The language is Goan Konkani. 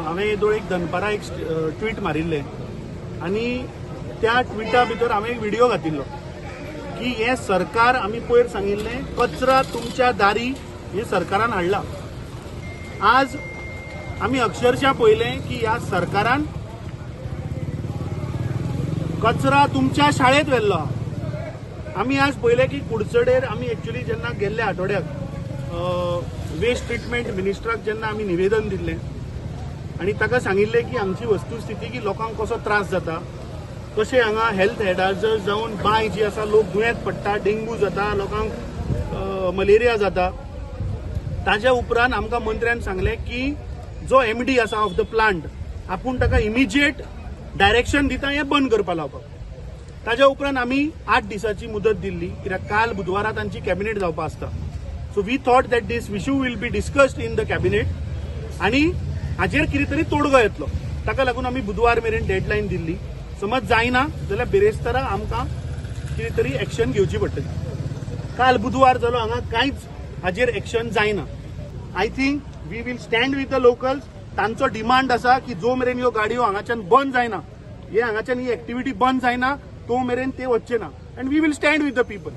हांवें येदोळ एक दनपारा एक ट्वीट मारिल्लें आनी त्या ट्विटा भितर हांवें एक व्हिडिओ घातिल्लो की हें सरकार, आमी पयर सांगिल्लें, कचरा तुमच्या दारी हें सरकारान हाडला. आज आमी अक्षरशः पळयलें की ह्या सरकारान कचरा तुमच्या शाळेत व्हेल्लो. आमी आज पळयलें की कुडचडेर आमी एक्चुअली जेन्ना गेल्ल्या आठवड्याक वेस्ट ट्रिटमेंट मिनिस्टराक जेन्ना आमी निवेदन दिल्लें आनी ताका सांगिल्लें की आमची वस्तुस्थिती की लोकांक कसो त्रास जाता, कशें हांगा हेल्थ हॅजार्ड जावन बांय जी आसा, लोक दुयेंत पडटा, डेंगू जाता, लोकांक मलेरिया जाता. ताज्या उपरांत आमकां मंत्र्यान सांगलें की जो एमडी आसा ऑफ the plant, आपूण ताका इमिजिएट डायरेक्शन दिता हें बंद करपा लावपाक. ताज्या उपरांत आमी 8 दिसांची मुदत दिल्ली, कित्याक काल बुधवारा तांची कॅबिनेट जावपा आसता. So we thought that this issue will be discussed in the cabinet आनी हाजेर कितें तरी तोडगो येतलो. ताका लागून आमी बुधवार मेरेन डेडलायन दिल्ली. समज जायना जाल्यार बिरेस्तारा आमकां कितें तरी एक्शन घेवची पडटली. काल बुधवार जालो, हांगा कांयच हाजेर एक्शन जायना. I think we will stand with the locals. तांचो डिमांड आसा की जो मेरेन ह्यो गाडयो हांगाच्यान बंद जायना, हे हांगाच्यान ही एक्टिविटी बंद जायना, तो मेरेन ते वचचे ना. And we will stand with the people.